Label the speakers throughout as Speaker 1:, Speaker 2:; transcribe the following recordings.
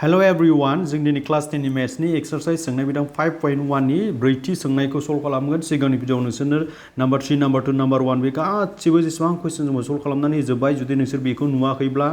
Speaker 1: Hello everyone, जों दिनै class 10 नि मेथ्सनि एक्सारसाइज सोंनाय बिदां 5.1 नि ब्रैथि सोंनायखौ सल्व खालामगोन। सिगांनि भिडिअआव नोंसोरनो नम्बर 3, नम्बर 2, नम्बर 1 बे गासिबो जेसेबां कुइसन जों सल्व खालामनानै होजोबबाय। जुदि नोंसोर बेखौ नुवाखैब्ला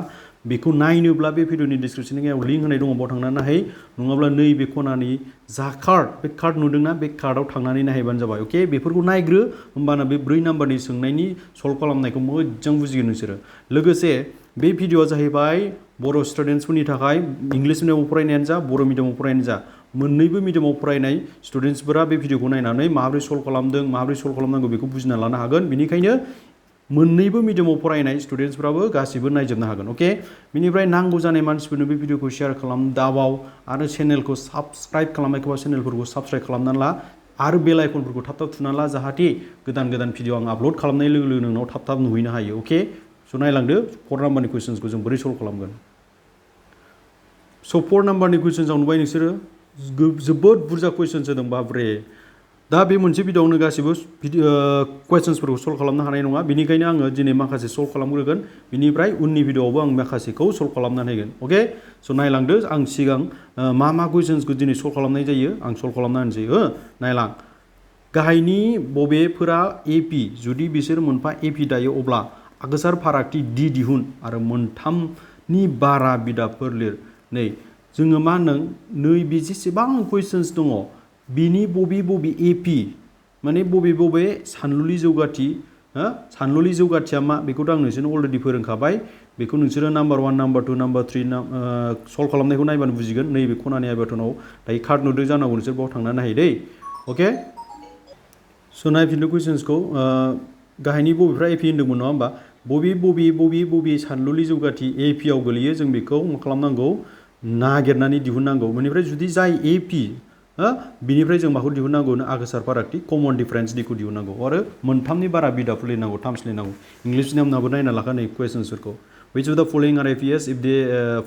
Speaker 1: बेखौ नायनोब्ला बे भिडिअनि डिसक्रिप्शननि गेजेराव लिंक होनाय दङ, बाव थांनानै नायहै। नङाब्ला नैबे खनानि जा कार्ड, बे कार्ड नुदोंना, बे कार्डआव थांनानै नायहैबानो जाबाय। अके, बेफोरखौ नायग्रो, होमबाना बे 4 नम्बरनि सोंनायनि सल्व खालामनायखौ मोजां बुजिगोन नोंसोरो। लोगोसे बे भिडिअआ जाहैबाय बर' स्टुडेन्ट्सफोरनि थाखाय, इंलिश मिडियामाव फरायनायानो जा, बर' मिडियामाव फरायनायानो जा, मोन्नैबो मिडियामाव फरायनाय स्टुडेन्ट्सफोरा बे भिडिअखौ नायनानै माबोरै सल्व खालामदों, माबोरै सल्व खालामनांगौ बेखौ बुजिना लानो हागोन। बेनिखायनो मोन्नैबो मिडियामाव फरायनाय स्टुडेन्ट्सफ्राबो गासिबो नायजोबनो हागोन। अके, बेनिफ्राय नांगौ जानाय मानसिफोरनो बे भिडिअखौ शेयार खालाम दाबाव आरो चेनेलखौ साबस्क्राइब खालामाखैबा चेनेलफोरखौ साबस्क्राइब खालामनानै ला आरो बेल आइकनफोरखौ थाब थाब थुनानै ला, जाहाथे गोदान गोदान भिडिअ आं आपल'ड खालामनाय लोगो लोगो नोंनाव थाब थाब नुहैनो हायो। अके, स' नायलांदो 4 नाम्बारनि कुइसन्सखौ जों बोरै सल्व खालामगोन। स' 4 नाम्बारनि कुइसन्सआव नुबाय नोंसोरो जोबोद बुरजा कुइसन्स होदों, बाब्रे। दा बे मोनसे भिडिअआवनो गासिबो कुइसन्सफोरखौ सल्व खालामनो हानाय नङा, बेनिखायनो आङो दिनै माखासे सल्व खालामग्रोगोन, बिनिफ्राय उननि भिडिअआवबो आं माखासेखौ सल्व खालामनानै होगोन। अके, स' नायलांदो आं सिगां मा कुइसन्सखौ दिनै सल्व खालामनाय जायो आं सल्व खालामना होनोसै। नायलां, गाहायनि बबेफोरा एपि, जुदि बिसोर मोनफा एपि दायो अब्ला आगोसार फारागथि डि दिहुन आरो मोनथामनि बारा बिदाबफोर लिर। नै जोङो मा होनदों, नैबे जेसेबां कुइसन्स दङ बिनि बबे एपि माने बबे सानलुलि जौगाथि, सानलुलि जौगाथिया मा बेखौथ' आं नोंसोरनो अलरेडि फोरोंखाबाय। बेखौ नोंसोरो नाम्बार 1, नाम्बार 2, नाम्बार 3 सल्व खालामनायखौ नायबानो बुजिगोन। नैबे खनानि आइ बाटनाव दायो कार्ड नुदों जानांगौ, नोंसोर बाव थांनानै नायहै दै। अके, स' नायफिनदो कुइसन्सखौ। गाहायनि बबेफ्रा एपि होन्दोंमोन नङा होमबा, बबे सानलुलि जौगाथि एपिआव गोलैयो जों बेखौ मा खालामनांगौ, नागिरनानै दिहुननांगौ। बेनिफ्राय जुदि जाय एपि, बिनिफ्राय जों माखौ दिहुननांगौ, आगोसार फारागथि कमन डिफारेन्स डिखौ दिहुननांगौ आरो मोनथामनि बारा बिदाबफोर लिरनांगौ, टार्म्स लिरनांगौ। इंलिश मिडियामनाबो नायना लाखा नै कुइसन्सफोरखौ। Which of the following are APs? If they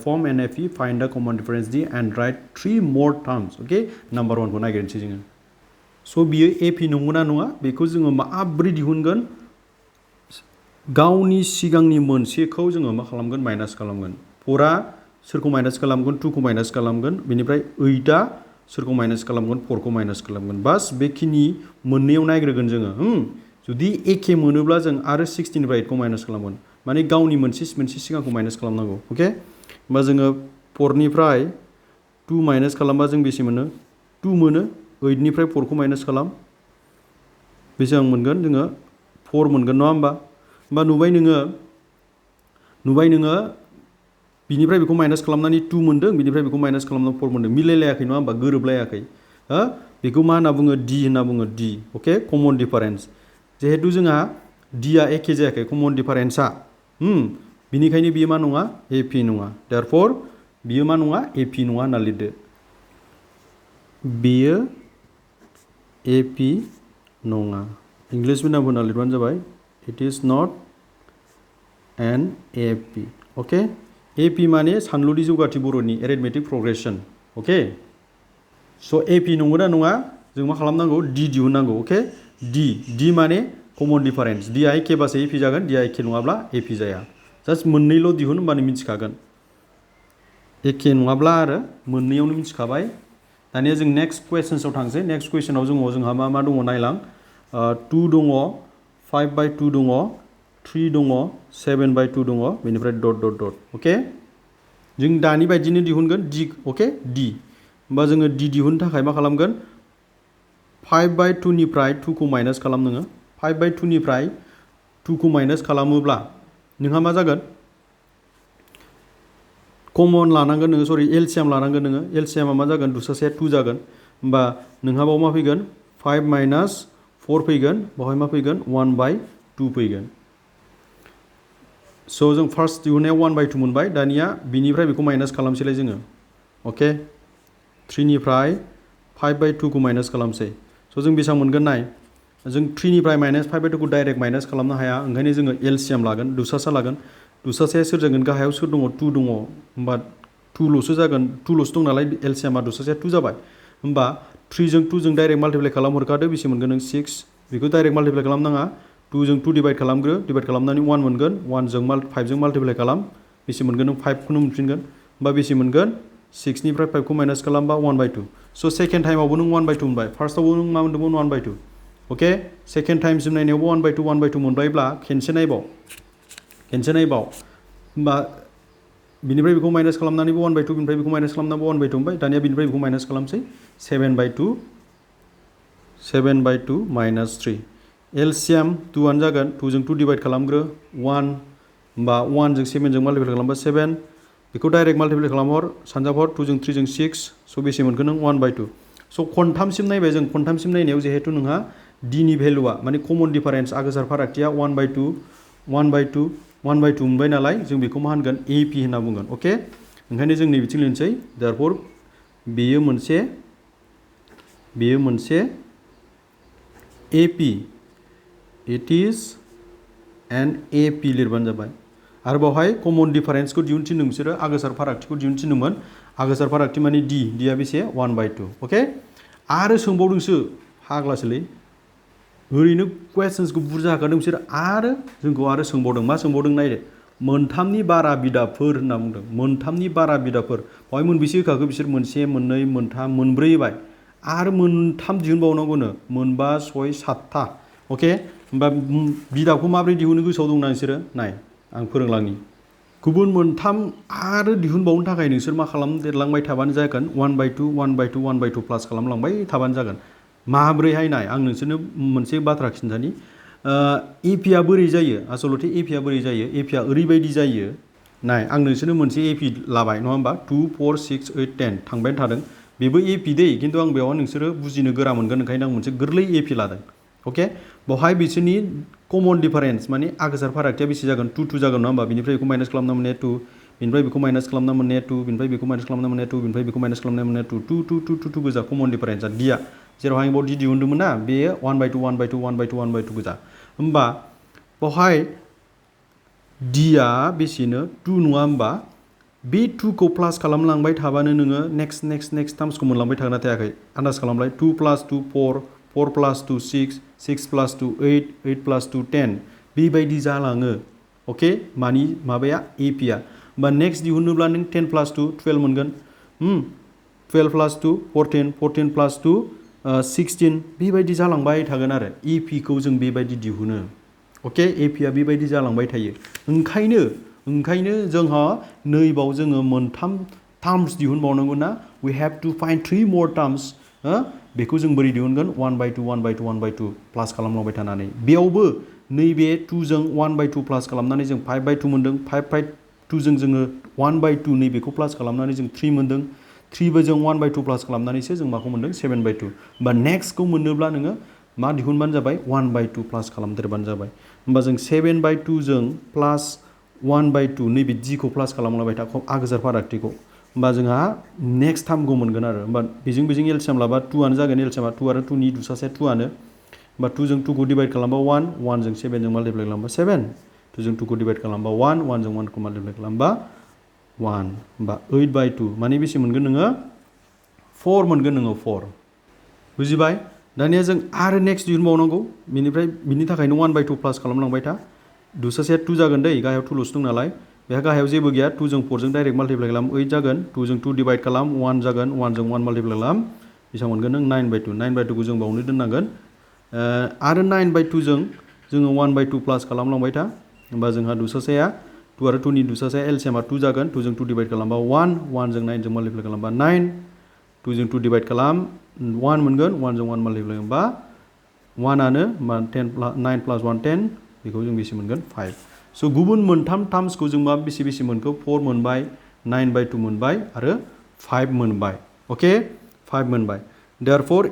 Speaker 1: form an AP, find the common difference D and write 3 more terms. Okay, number 1 खौ नागिरनोसै जोङो। स' बियो एपि नंगौना नङा बेखौ जोङो माब्रै दिहुनगोन, गावनि सिगांनि मोनसेखौ जोङो मा खालामगोन, माइनास खालामगोन। 4आ सोरखौ माइनास खालामगोन, 2खौ माइनास खालामगोन। बेनिफ्राय 8आ सोरखौ माइनास खालामगोन, 4खौ माइनास खालामगोन। बास बेखिनि मोननैयाव नायग्रोगोन जोङो। जुदि एखे मोनोब्ला जों आरो 16निफ्राय 8खौ माइनास खालामगोन, माने गावनि मोनसे सिगांखौ माइनास खालामनांगौ। अके, होमबा जोङो 4निफ्राय 2 माइनास खालामबा जों बेसे मोनो, 2 मोनो। 8निफ्राय 4खौ माइनास खालाम, बेसेबां मोनगोन जोङो, 4 मोनगोन नङा होमबा। होमबा नुबाय नोङो बिनिफ्राय बेखौ माइनास खालामनानै 2 मोनदों, बिनिफ्राय बेखौ माइनास खालामनानै 4 मोनदों, मिलायलायाखै नङा होमबा, गोरोबलायाखै। बेखौ मा होनना बुङो, डि होनना बुङो, डि। अके, कमन डिफारेन्स। जिहेथु जोंहा डिआ एखे जायाखै, कमन डिफारेन्सआ, बिनिखायनो बियो मा नङा, एपि नङा। देयरफर बियो मा नङा, एपि नङा होनना लिरदो। बियो एपि नङा। इंलिश मिडियाम होनना लिरबानो जाबाय, इट इज नट एन एपि। अके, एपि माने सानलुलि जौगाथि बर'नि एरिथमेटिक प्रग्रेसन। अके, स' एपि नंगौना नङा जों मा खालामनांगौ, डि दिहुननांगौ। अके, डि माने कमन डिफारेन्स। डिआ एखेबासो एपि जागोन, डिआ एखे नङाब्ला एपि जाया। जास्ट मोननैल' दिहुन होनबानो मिथिखागोन, एखे नङाब्ला आरो मोननैयावनो मिथिखाबाय। दानिया जों नेक्स्ट कुइसन्सआव थांसै। नेक्स्ट कुइसनाव जोंहा मा दङ नायलां। 2 दङ, 5/2 दङ, 3 दङ, 7/2 दङ, बेनिफ्राय डट। अके, जों दानि बायदिनो दिहुनगोन डि। अके, डि। होमबा जोङो डि दिहुननो थाखाय मा खालामगोन, 5/2निफ्राय 2खौ माइनास खालाम नोङो। 5/2निफ्राय 2खौ माइनास खालामोब्ला नोंहा मा जागोन, कमन लानांगोन नोङो, सरि एलसिएम लानांगोन नोङो। एलसिएमा मा जागोन, 2 जागोन। होमबा नोंहा बाव मा फैगोन, 5 - 4 फैगोन, बावहाय मा फैगोन, 1/2 फैगोन। स' जों फार्स्ट दिहुननायाव 1/2 मोनबाय। दानिया बिनिफ्राय बेखौ माइनास खालामसैलाय जोङो। अके, 3निफ्राय 5/2खौ माइनास खालामसै। स' जों बेसेबां मोनगोन नाय, जों 3निफ्राय -5/2खौ डाइरेक्ट माइनास खालामनो हाया, ओंखायनो जोङो एलसिएम लागोन, दुसासा लागोन। दुसासाया सोर जागोन, गाहायाव सोर दङ, 2 दङ, होमबा 2ल'सो जागोन, 2ल'सो दं नालाय एलसिएमा दुसासाया 2 जाबाय। होमबा 3जों 2जों डाइरेक्ट माल्टिप्लाइ खालामहरखादो, बेसे मोनगोन नों, 6। बेखौ डाइरेक्ट माल्टिप्लाइ खालामनाङा, 2जों 2 डिभाइड खालामग्रो, डिभाइड खालामनानै 1 मोनगोन, 5जों माल्टिप्लाइ खालाम, बेसे मोनगोन नों, 5खौनो मोनफिनगोन। होमबा बेसे मोनगोन, 6 निफ्राय 5 खौ माइनास खालामबा 1/2 स' सेकेन्ड टाइमावबो नों 1/2 मोनबाय फार्स्टआवबो नों मा मोन्दोंमोन 1/2 अके सेकेन्ड टाइमसिम नायनायावबो 1/2 मोनबायब्ला खेनसे नायबाव होमबा बिनिफ्राय बेखौ माइनास खालामनानैबो 1/2 बिनिफ्राय बेखौ माइनास खालामनानैबो 1/2 मोनबाय दानिया बिनिफ्राय बेखौ माइनास खालामसै 7/2 माइनास 3 एलसिएम 2 आनो जागोन 2 जों 2 डिवाइड खालामग्रो 1 होमबा 1 जों 7 जों माल्टिप्लाइ खालामबा 7 बेखौ डाइरेक्ट माल्टिप्लाइ खालामहर सानजाबहर 2 जों 3 जों 6 स' बेसे मोनखो नों 1/2 स' खनथामसिम नायबाय जों खनथामसिम नायनायाव जिहेतु नोंहा d नि भेलुआ माने कमन डिफारेन्स आगोसार फारागथिया 1/2 मोनबाय नालाय जों बेखौ मा होनगोन AP होनना बुंगोन अके ओंखायनो जों नैबेथिं लिरनोसै देयरफर बेयो मोनसे AP it is an AP लिरबानो जाबाय आरो बावहाय कमन डिफारेन्सखौ दिहुनथिनो नोंसोरो आगोसार फारागथिखौ दिहुनथिनोमोन आगोसार फारागथि माने Dआ बेसे 1/2 अके आरो सोंबावदोंसो फाग्लासोलै ओरैनो कुवेसन्सखौ बुरजा होखादों बिसोर आरो जोंखौ आरो सोंबावदों मा सोंबावदों नायदो मोनथामनि बारा बिदाफोर होनना बुंदों मोनथामनि बारा बिदाफोर बावहाय मोनबेसे होखाखो बिसोर मोनसे मोननै मोनथाम मोनब्रै होबाय आरो मोनथाम दिहुनबावनांगौनो मोनबा 6 7था अके होमबा बिदाखौ माब्रै दिहुनो गोसोआव दंना नोंसोरो नाय आं फोरोंलांनि गुबुन मोनथाम आरो दिहुनबावनो थाखाय नोंसोर मा खालामदेरलांबाय थाबानो जागोन 1/2 प्लास खालामलांबाय थाबानो जागोन माब्रैहाय नाय आं नोंसोरनो मोनसे बाथ्रा खिन्थानि एपिआ बोरै जायो आसलथे एपिआ बोरै जायो एपिआ ओरैबायदि जायो नाय आं नोंसोरनो मोनसे एपि लाबाय नङा होमबा 2 4 6 8 10 थांबाय थादों बेबो एपि दै खिन्थु आं बेयाव नोंसोरो बुजिनो गोरा मोनगोन ओंखायनो आं मोनसे गोरलै एपि लादों अके बावहाय बिसोरनि कमन डिफारेन्स माने आगोसार फारागथिया बेसे जागोन 2 2 जागोन नङा होमबा बिनिफ्राय बेखौ माइनास खालामना मोननाया 2 बिनिफ्राय बेखौ माइनास खालामना मोननाया 2 बिनिफ्राय बेखौ माइनास खालामना मोननाया 2 बिनिफ्राय बेखौ माइनास खालामना मोननाया 2 2 2 2 2 2 गोजा कमन डिफारेन्सआ डिआ जेराव आं बाव डि दिहुनदोंमोन ना बेयो 1/2 गोजा होमबा बावहाय डिआ बेसेनो 2 नङा होमबा बे 2 खौ प्लास खालामलांबाय थाबानो नोङो नेक्स्ट टार्म्सखौ मोनलांबाय थागोन ना थायाखै आन्दाज खालामलाय 2 + 2 4 4 + 2 6 6 + 2 8 8 + 2 10 बेबायदि जालाङो अके मानि माबाया एपिआ होमबा नेक्स्ट दिहुनोब्ला नों 10 + 2 12 मोनगोन 12 + 2 14 14 + 2 16 बेबायदि जालांबाय थागोन आरो एपिखौ जों बेबायदि दिहुनो अके एपिआ बेबायदि जालांबाय थायो ओंखायनो जोंहा नैबाव जोङो मोनथाम टार्म्स दिहुनबावनांगौ ना we have to find 3 more terms बेखौ जों बोरै दिहुनगोन 1/2 प्लास खालामलांबाय थानानै बेयावबो नैबे 2 जों 1/2 प्लास खालामनानै जों 5/2 मोनदों 5/2 जों जोङो 1/2 नैबेखौ प्लास खालामनानै जों 3 मोनदों 3 जों 1/2 प्लास खालामनानैसो जों माखौ मोनदों 7/2 होमबा नेक्स्टखौ मोननोब्ला नोङो मा दिहुनबानो जाबाय 1/2 प्लास खालामदेरबानो जाबाय होमबा जों 7/2 जों प्लास 1/2 नैबे डिखौ प्लास खालामलांबाय था आगोसार फारागथिखौ होमबा जोंहा नेक्स्ट टार्मखौ मोनगोन आरो होमबा बेजों एलसिएम लाबा 2 आनो जागोन एलसिएमा 2 आरो 2 नि दुसासेया 2 आनो होमबा 2 जों 2 खौ डिवाइड खालामबा 1 1 जों 7 जों माल्टिप्लाइ खालामबा 7 2 जों 2 खौ डिवाइड खालामबा 1 1 जों 1 खौ माल्टिप्लाइ खालामबा 1 होमबा 8/2 माने बेसे मोनगोन नोङो 4 मोनगोन नोङो 4 बुजिबाय दानिया जों आरो नेक्स्ट दिहुनबावनांगौ बिनि थाखायनो 1/2 प्लास खालामलांबाय था दुसासेया 2 जागोन दै गाहायाव 2 ल'सो दं नालाय बेहा गाहायाव जेबो गैया 2 जों 4 जों डाइरेक्ट माल्टिप्लाइ खालाम 8 जागोन 2 जों 2 डिवाइड खालाम 1 जागोन 1 जों 1 माल्टिप्लाइ खालाम बेसेबां मोनगोन नों 9/2 खौ जों बावनो दोननांगोन आरो 9/2 जों जोङो 1/2 प्लास खालामलांबाय था होमबा जोंहा दुसासेया 2 आरो 2 नि दुसासेया एलसिएमा 2 जागोन 2 जों 2 डिवाइड खालामबा 1 1 जों 9 जों माल्टिप्लाइ खालामबा 9 2 जों 2 डिवाइड खालाम 1 मोनगोन 1 जों 1 माल्टिप्लाइ खालामबा 1 आनो 9 + 1 10 बेखौ जों बेसे मोनगोन 5 स' गुबुन मोनथाम टार्म्सखौ जों मा बेसे मोनखो 4 मोनबाय 9/2 मोनबाय आरो 5 मोनबाय अके 5 मोनबाय देयरफर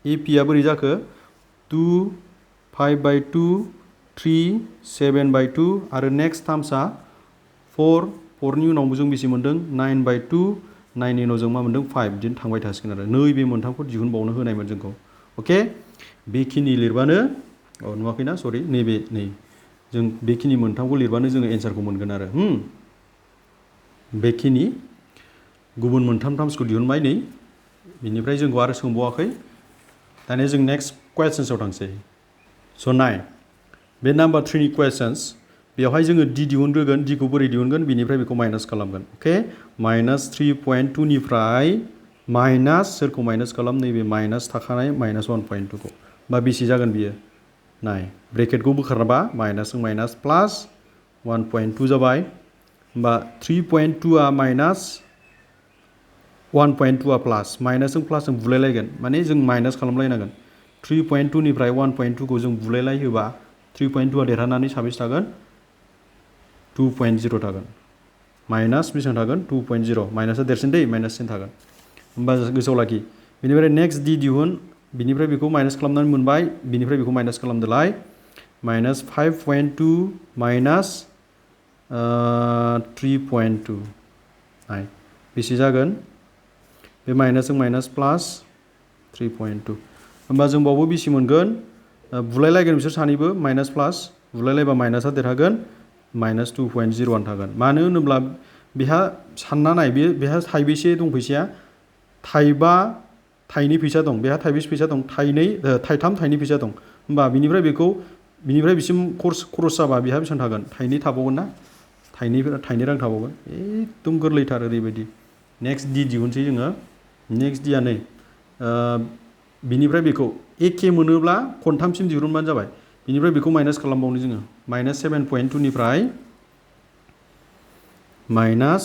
Speaker 1: एपिआ बोरै जाखो 2 5/2 3 7/2 आरो नेक्स्ट टार्म्सआ 4 नि उनावबो जों बेसे मोनदों 9/2 9 नि उनाव जों मा मोनदों 5 बिदिनो थांबाय थासिगोन आरो नैबे मोनथामखौ दिहुनबावनो होनायमोन जोंखौ अके बेखिनि लिरबानो नुवाखैना सरि नैबे जों बेखिनि मोनथामखौ लिरबानो जोङो एन्सारखौ मोनगोन आरो बेखिनि गुबुन मोनथाम टार्म्सखौ दिहुनबाय नै बिनिफ्राय जोंखौ आरो सोंबावाखै दानिया जों नेक्स्ट कुवेसन्सआव थांसै स' नाय बे नाम्बार 3 नि कुवेसन्स बेवहाय जोङो d दिहुनग्रोगोन d खौ बोरै दिहुनगोन बिनिफ्राय बेखौ माइनास खालामगोन अके माइनास 3.2 निफ्राय माइनास सोरखौ माइनास खालाम नैबे माइनास थाखानाय माइनास 1.2 खौ बा बेसे जागोन बियो नाय ब्रेकेटखौ बोखारबा माइनासजों माइनास प्लास 1.2 जाबाय होमबा 3.2 आ माइनास 1.2 आ प्लास माइनासजों प्लासजों बुलायलायगोन माने जों माइनास खालामलायनांगोन 3.2 निफ्राय 1.2 खौ जों बुलायलायहोबा 3.2 आ देरहानानै साबेसे थागोन 2.0 थागोन माइनास बेसेबां थागोन 2.0 माइनासआ देरसिन दै माइनास 10 थागोन होमबा गोसोआव लाखि बेनिफ्राय नेक्स्ट d दिहुन बिनिफ्राय बेखौ माइनास खालामनानै मोनबाय बिनिफ्राय बेखौ माइनास खालामदोलाय माइनास 5.2 माइनास 3.2 नाय बेसे जागोन बे माइनासजों माइनास प्लास 3.2 होमबा जों बावबो बेसे मोनगोन बुलायलायगोन बिसोर सानैबो माइनास प्लास बुलायलायबा माइनासआ देरहागोन माइनास 2.01 थागोन मानो होनोब्ला बेहा सानना नाय बेहा थाइबेसे दं फैसाया थाइबा थाइनै फैसा दं बेहा थाइबेसे फैसा दं थाइथाम थाइनै फैसा दं होमबा बिनिफ्राय बिसिम खरस जाबा बेहा बेसेबां थागोन थाइनै थाबावगोन ना थाइनै रां थाबावगोन एकदम गोरलैथार ओरैबायदि नेक्स्ट d दिहुनसै जोङो नेक्स्ट dआ नै बिनिफ्राय बेखौ एके मोनोब्ला खनथामसिम दिहुनबानो जाबाय बिनिफ्राय बेखौ माइनास खालामबावनो जोङो माइनास 7.2 निफ्राय माइनास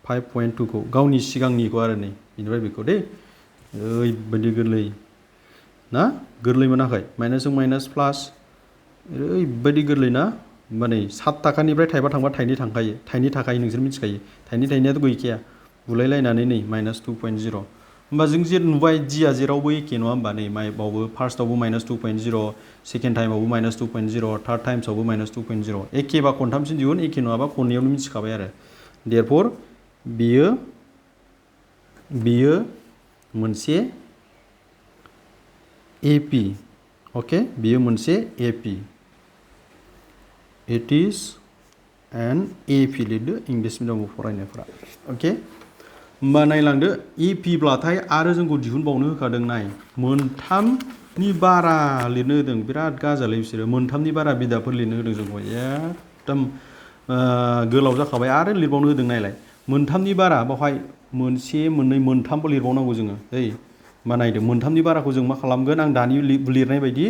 Speaker 1: 5.2 खौ गावनि सिगांनिखौ आरो नै बिनिफ्राय बेखौ दे ओरैबायदि गोरलै ना गोरलै मोनाखै माइनासजों माइनास प्लास ओरैबायदि गोरलै ना होमबा नै 7 थाखानिफ्राय थाइबा थांबा थाइनै थांखायो थाइनै थाखायो नोंसोर मिथिखायो थाइनैयाथ' गैखाया बुलायलायनानै नै माइनास 2.0 होमबा जों जे नुबाय dआ जेरावबो एखे नङा होमबा नै बावबो फार्स्टआवबो माइनास 2.0 सेकेन्ड टाइमावबो माइनास 2.0 थार्ड टाइम्सआवबो माइनास 2.0 एखेबा खनथामसिम दिहुन एखे नङाबा खननैयावनो मिथिखाबाय आरो देरफर बियो मोनसे AP अके बियो मोनसे AP it is an AP लिरदो इंलिस मिडियामाव फरायनायफ्रा अके होमबा नायलांदो AP ब्लाथाय आरो जोंखौ दिहुनबावनो होखादों नाय मोनथामनि बारा लिरनो होदों बिराद गाजालै बिसोरो मोनथामनि बारा बिदाफोर लिरनो होदों जोंखौ एकदम गोलाव जाखाबाय आरो लिरबावनो होदों नायलाय मोनथामनि बारा बावहाय मोनसे मोननै मोनथामबो लिरबावनांगौ जोङो मा नायदो मोनथामनि बाराखौ जों मा खालामगोन आं दानि लिरनाय बायदि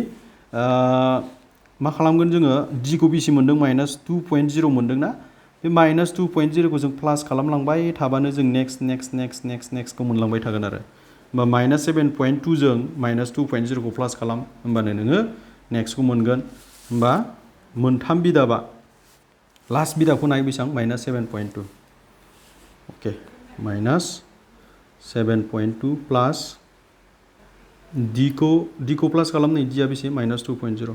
Speaker 1: मा खालामगोन जोङो d खौ बेसे मोनदों माइनास 2.0 मोनदों ना बे माइनास 2.0 खौ जों प्लास खालामलांबाय थाबानो जों नेक्स्टखौ मोनलांबाय थागोन आरो होमबा माइनास 7.2 जों माइनास 2.0 खौ प्लास खालाम होमबानो नोङो नेक्स्टखौ मोनगोन होमबा मोनथाम बिदाबा लास्ट बिदाखौ नाय बेसेबां माइनास 7.2 अके माइनास 7.2 प्लास d खौ प्लास खालाम नै d आ बेसे माइनास 2.0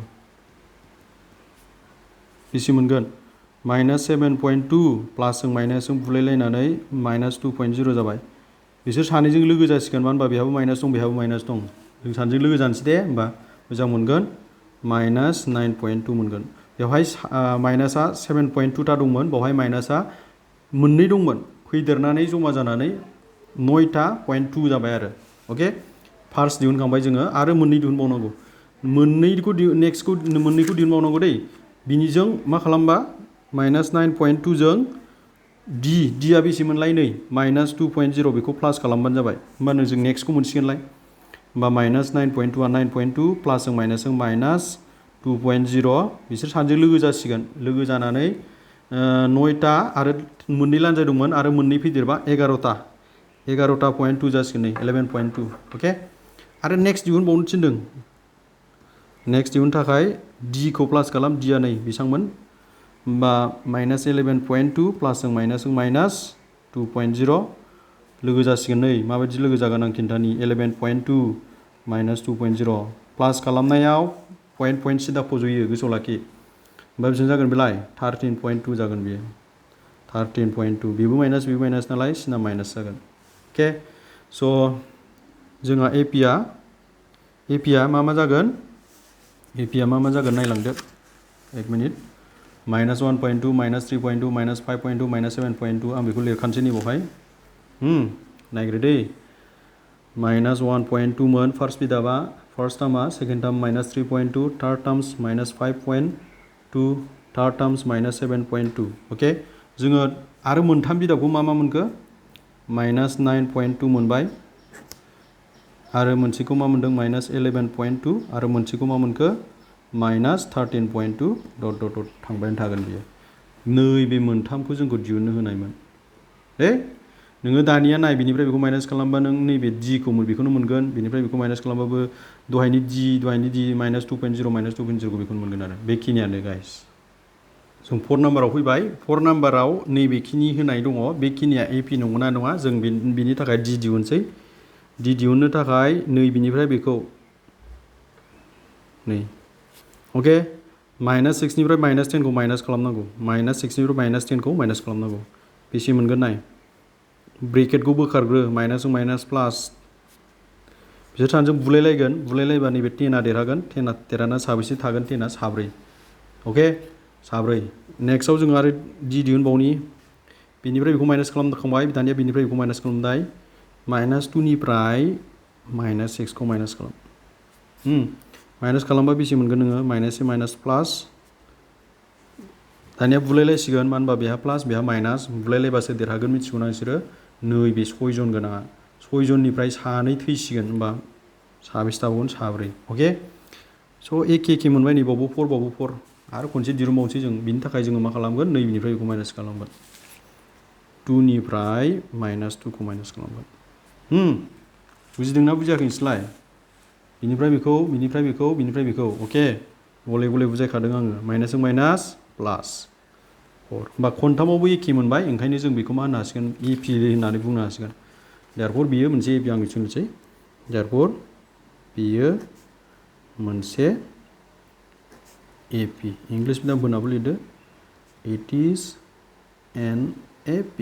Speaker 1: बेसे मोनगोन माइनास 7.2 प्लास जों माइनासजों बुलायलायनानै माइनास 2.0 जाबाय बिसोर सानैजों लोगो जासिगोन मानो होनबा बेहाबो माइनास दं बेहाबो माइनास दं जों सानैजों लोगो जानोसै दे होमबा मोजां मोनगोन माइनास 9.2 मोनगोन बेवहाय माइनासआ 7.2 था दंमोन बेवहाय माइनासआ मोननै दंमोन फैदेरनानै जमा जानानै 9.2 जाबाय आरो अके फार्स्ट दिहुनखांबाय जोङो आरो मोननै दिहुनबावनांगौ मोननैखौ दिहुनबावनांगौ दै बिनिजों मा खालामबा माइनास 9.2 जों dआ बेसे मोनलाय नै माइनास 2.0 बेखौ प्लास खालामबानो जाबाय होमबानो जों नेक्स्टखौ मोनसिगोनलाय होमबा माइनास 9.2 आ 9.2 प्लास जों माइनासजों माइनास 2.0 बिसोर सानैजों लोगो जासिगोन लोगो जानानै 9टा आरो मोननै लान्जाय दंमोन आरो मोननै फैदेरबा 11.2 जासिगोन नै 11.2 अके आरो नेक्स्ट दिहुनबावनो थिनदों नेक्स्ट दिहुननो थाखाय d खौ प्लास खालाम d आ नै बेसेबांमोन होमबा माइनास 11.2 प्लास जों माइनास 2.0 लोगो जासिगोन नै माबायदि लोगो जागोन आं खिन्थानि 11.2 माइनास 2.0 प्लास खालामनायाव पइन्ट सिदा फज'यो गोसोआव लाखि होमबा बेसेबां जागोन बेलाय 13.2 जागोन बेयो 13.2 बेबो माइनास नालाय सिना माइनास जागोन अके स' जोंहा APआ मा जागोन APआ मा जागोन नायलांदो एक minute minus 1.2 minus 3.2 minus 5.2 minus 7.2 आं बेखौ लिरखानोसै नै बावहाय नायग्रो दै माइनास 1.2 मोन फार्स्ट बिदाबा फार्स्ट टार्मा second term minus 3.2 third terms minus 5.2 third terms minus 7.2 okay जोङो आरो मोनथाम बिदाबखौ मा मोनखो माइनास 9.2 मोनबाय आरो मोनसेखौ मा मोनदों माइनास 11.2 आरो मोनसेखौ मा मोनखो माइनास 13.2 डट डट डट थांबाय थागोन बियो नैबे मोनथामखौ जोंखौ दिहुननो होनायमोन नोङो दानिया नाय बिनिफ्राय बेखौ माइनास खालामबा नों नैबे d खौ बेखौनो मोनगोन बिनिफ्राय बेखौ माइनास खालामबाबो दहायनि d माइनास 2.0 माइनास 2.0 खौ बेखौनो मोनगोन आरो बेखिनियानो गाइस जों 4 नाम्बाराव फैबाय 4 नाम्बाराव नैबेखिनि होनाय दङ बेखिनिया AP नंगौना नङा जों बिनि थाखाय d दिहुनसै d दिहुननो थाखाय नै बिनिफ्राय बेखौ नै अके माइनास 6 निफ्राय माइनास 10 खौ माइनास खालामनांगौ माइनास 6 निफ्राय माइनास 10 खौ माइनास खालामनांगौ बेसे मोनगोन नाय ब्रेकेटखौ बोखारग्रो माइनासजों माइनास प्लास बिसोर सानैजों बुलायलायबा नैबे 10आ देरहागोन 10आ देरहाना साबेसे थागोन 10आ साब्रै अके साब्रै नेक्स्टआव जों आरो d दिहुनबावनि बिनिफ्राय बेखौ माइनास खालामखांबाय दानिया बिनिफ्राय बेखौ माइनास खालामबाय माइनास 2 निफ्राय माइनास 6 खौ माइनास खालाम माइनास खालामबा बेसे मोनगोन नोङो माइनास माइनास प्लास दानिया बुलायलायसिगोन मानो होनबा बेहा प्लास बेहा माइनास बुलायलायबासो देरहागोन मिथिगौ ना नोंसोरो नैबे 6 जन गोनाङा 6 जननिफ्राय सानै थैसिगोन होनबा साबेसे थाबावगोन साब्रै अके स' एखे मोनबाय नैबावबो 4 बावबो 4 आरो खनसे दिरुनबावनोसै जों बिनि थाखाय जोङो मा खालामगोन नैबेनिफ्राय बेखौ माइनास खालामगोन 2 निफ्राय माइनास 2 खौ माइनास खालामगोन बुजिदोंना बुजियाखै नोंसोरलाय बिनिफ्राय बेखौ अके गले बुजायखादों आङो माइनासजों माइनास प्लास 4 होमबा खनथामावबो एखे मोनबाय ओंखायनो जों बेखौ मा होननो हासिगोन EP होननानै बुंनो हासिगोन देरफर बियो मोनसे EP आं मिथिनोसै देरफर बियो मोनसे AP इंलिश मिडियाम फोरनाबो लिरदो it is an AP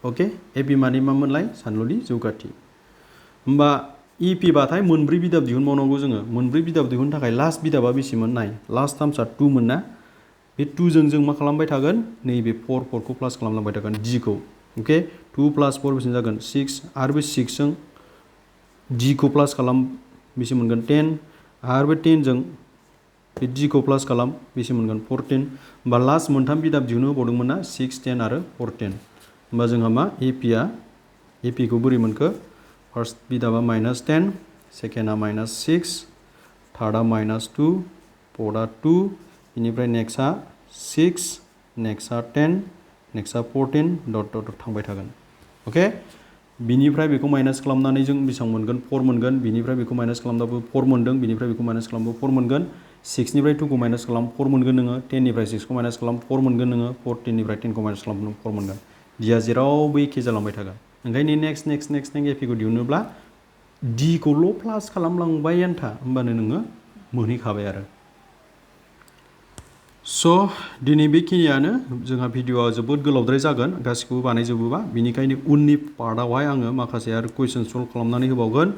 Speaker 1: okay AP माने मा मोनलाय सानलुनि जौगाथि होमबा EP बाथाय मोनब्रै बिदाब दिहुनबावनांगौ जोङो मोनब्रै बिदाब दिहुननो थाखाय लास्ट बिदाबा बेसेमोन नाय लास्ट टार्म्सआ 2 मोन ना बे 2 जों मा खालामबाय थागोन नैबे 4 खौ प्लास खालामलांबाय थागोन d खौ अके 2 + 4 बेसे जागोन 6 आरो बे 6 जों d खौ प्लास खालाम बेसे मोनगोन 10 आरो बे 10 जों बे d खौ प्लास खालाम बेसे मोनगोन 14 होमबा लास्ट मोनथाम बिदाब दिहुननो होबावदोंमोन ना 6 10 आरो 14 होमबा जोंहा मा AP खौ बोरै मोनखो फार्स्ट बिदाबा माइनास 10 सेकेन्डआ माइनास 6 थार्डआ माइनास 2 फोर्थआ 2 बेनिफ्राय नेक्स्टआ 6 नेक्स्टआ 10 नेक्स्टआ 14 डट डट थांबाय थागोन अके बिनिफ्राय बेखौ माइनास खालामनानै जों बेसेबां मोनगोन 4 मोनगोन बिनिफ्राय बेखौ माइनास खालामबाबो 4 मोनदों बिनिफ्राय बेखौ माइनास खालामबाबो 4 मोनगोन 6 निफ्राय 2 खौ माइनास खालाम 4 मोनगोन नोङो 10 निफ्राय 6 खौ माइनास खालाम 4 मोनगोन नोङो 14 निफ्राय 10 खौ माइनास खालाम 4 मोनगोन दिया जेरावबो एखे जालांबाय थागोन ओंखायनो नेक्स्ट AP खौ दिहुनोब्ला d खौल' प्लास खालामलांबाय आन्था होमबानो नोङो मोनहैखाबाय आरो स' दिनै बेखिनियानो जोंहा भिडिअआ जोबोद गोलावद्राय जागोन गासिखौबो बानायजोबोबा बिनिखायनो उननि पार्टआवहाय आङो माखासे आरो कुइसन सल्भ खालामनानै होबावगोन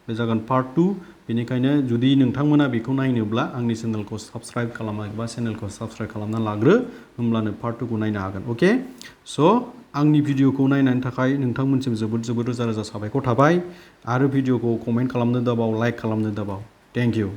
Speaker 1: बे जागोन पार्ट 2 बेनिखायनो जुदि नोंथांमोना बेखौ नायनोब्ला आंनि चेनेलखौ साबस्क्राइब खालामना लाग्रो होमब्लानो पार्ट 2 खौ नायनो हागोन अके स' आंनि भिडिअखौ नायनायनि थाखाय नोंथांमोनसिम जोबोद रोजा साबायखर थाबाय आरो भिडिअखौ कमेन्ट खालामनो दाबाव लाइक खालामनो दाबाव थेंक इउ